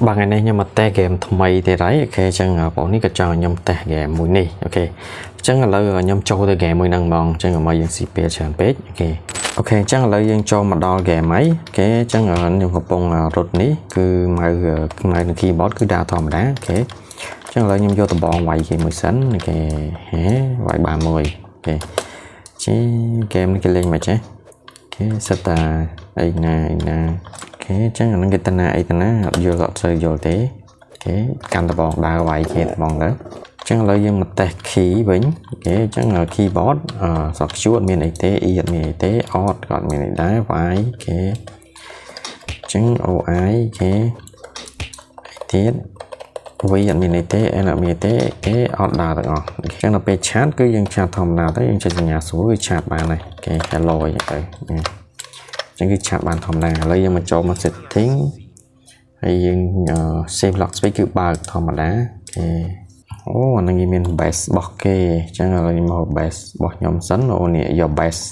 បាទថ្ងៃនេះខ្ញុំមកតេស្តហ្គេមថ្មីទៀតហើយ OK អញ្ចឹងបងប្អូននេះក៏ចង់ឲ្យខ្ញុំតេស្តហ្គេមមួយនេះ OK អញ្ចឹងឥឡូវខ្ញុំចូលទៅហ្គេមមួយហ្នឹងហ្មងអញ្ចឹងកុំឲ្យយើងស៊ីពេលច្រើនពេក OK OK អញ្ចឹងឥឡូវយើងចូលមកដល់ហ្គេមហើយ OK អញ្ចឹងខ្ញុំកំពុងរត់នេះគឺ mouse mouse និង keyboard គឺដើរធម្មតា OK អញ្ចឹងឥឡូវខ្ញុំយកដំបងវាយគេមួយសិន OK ហេវាយបានមួយ OK ជីហ្គេមនេះគេលេងមកចេះ OK សិតតាអីណាអីណា OK អញ្ចឹងអាហ្នឹងគេតាណាអីតាណាអត់យល់អត់សូវយល់ទេ OK កាន់ដបងដើរវាយគេដបងទៅអញ្ចឹងឥឡូវយើងមក test key វិញ OK អញ្ចឹង keyboard អសក់ Q អត់មានអីទេ E អត់មានអីទេ O ក៏អត់មានអីដែរ Y OK អញ្ចឹង O I OK ទៀត V អត់មានអីទេ N អត់មានទេ A អត់ដើរទាំងអស់អញ្ចឹងដល់ពេល chat គឺយើង chat ធម្មតាទៅយើងចុចសញ្ញាសួរគឺ chat បានហើយ OK hello អីចឹងទៅអញ្ចឹងគឺ chat បានធម្មតាឥឡូវយើងមកចូលមក setting ហើយយើង save lock switch គឺបើកធម្មតា OK អូអានឹងគេមាន base របស់គេអញ្ចឹងឥឡូវខ្ញុំមក base របស់ខ្ញុំសិនអូនេះយក base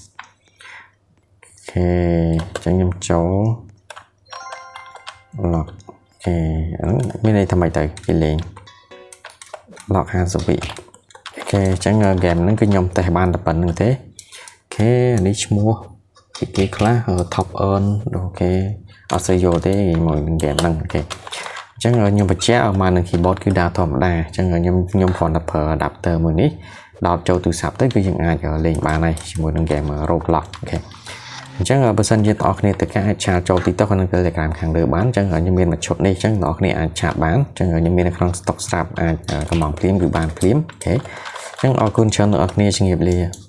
OK អញ្ចឹងខ្ញុំចូល lock OK អាហ្នឹងមានន័យថាម៉េចទៅគេលេង lock 50វិ OK អញ្ចឹង game ហ្នឹងគឺខ្ញុំតេស្តបានតែប៉ុណ្្នឹងទេ OK អានេះឈ្មោះពីគេខ្លះ top earn OK អត់សូវយល់ទេមកនឹង game ហ្នឹង OK អញ្ចឹងខ្ញុំបញ្ជាក់ឲ្យមកនឹង keyboard គឺដើរធម្មតាអញ្ចឹងខ្ញុំគ្រាន់តែប្រើ adapter មួយនេះដោតចូលទូរស័ព្ទទៅគឺយើងអាចលេងបានហើយជាមួយនឹង game Roblox OK អញ្ចឹងបើសិនជាបងប្អូនគ្នាទៅការអាច chat ចូល TikTok និង Telegram ខាងលើបានអញ្ចឹងខ្ញុំមានមួយឈុតនេះអញ្ចឹងបងប្អូនគ្នាអាច chat បានអញ្ចឹងខ្ញុំមាននៅក្នុង stock ស្រាប់អាចកំងភ្លាមគឺបានភ្លាម OK អញ្ចឹងអរគុណច្រើនដល់អ្នកគ្នាជំរាបលា។